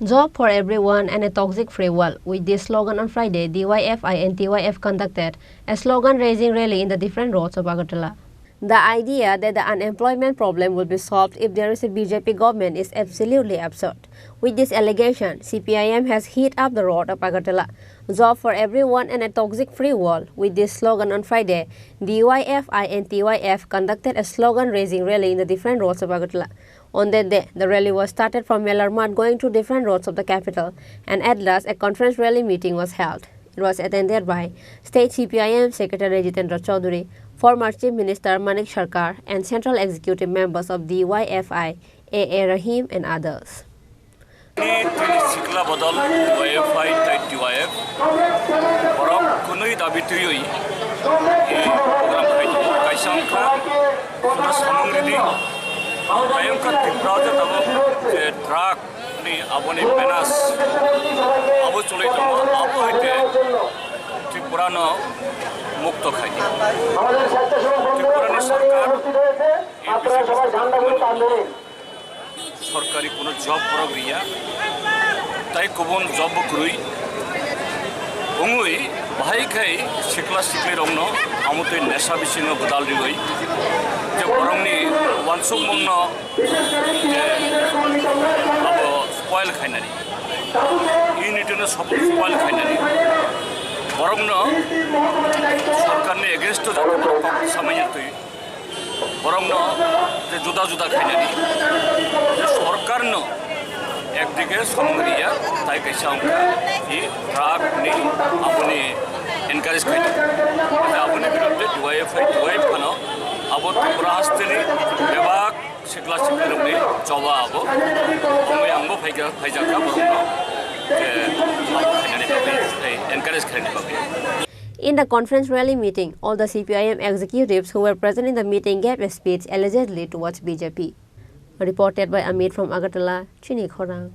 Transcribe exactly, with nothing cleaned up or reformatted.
Job for everyone and a toxic free world. With this slogan on Friday, D Y F I and T Y F conducted a slogan raising rally in the different roads of Agartala. The idea that the unemployment problem will be solved if there is a B J P government is absolutely absurd. With this allegation, C P I M has hit up the road of Agartala. Job for everyone and a toxic free world. With this slogan on Friday, D Y F I and T Y F conducted a slogan raising rally in the different roads of Agartala. On that day, the rally was started from Melar Mart going to different roads of the capital, and at last a conference rally meeting was held. It was attended by State C P I M Secretary Jitendra Chaudhary, former Chief Minister Manik Sarkar, and Central Executive members of D Y F I, A A Rahim, and others. Tini sikla bodol Y F I tai T Y F borok kunui dabi twiwi, eh, program khai tongo. Kaisa wngkha, samung ridi, tai wngkha Tripura o je tabuk je drug ni aboni menace abo choli tongo, abo haite Tripura no mukto khai di. Tripura ni sarkar, A P C ni sarkar, sorkari kuno job borok riya, tai kubun job bo kwrwi wngwi bahai khai sikla sikli rokno amotwi nesa bisingo gwdal riwi je borokni wansukmungno je abo spoil khainani, unity no spoil khainani, borokno sorkarni against o jotono kok samaya twi. Borokno je juda juda khainani, je sorkarno ekdike samung riya, tai kaisa wngkha i drug ni aboni encourage khainani. Je aboni biruddhe D Y F I, D Y F I phano abo Tripura hasteni bebak sikla siklirokni choba abo. Omo angbo phaikha, phaijakha borokno je abo khainani bagwi, tei encourage khainani bagwi. In the conference rally meeting, all the C P I M executives who were present in the meeting gave a speech allegedly towards B J P. Reported by Amit from Agartala, Chini Khorang.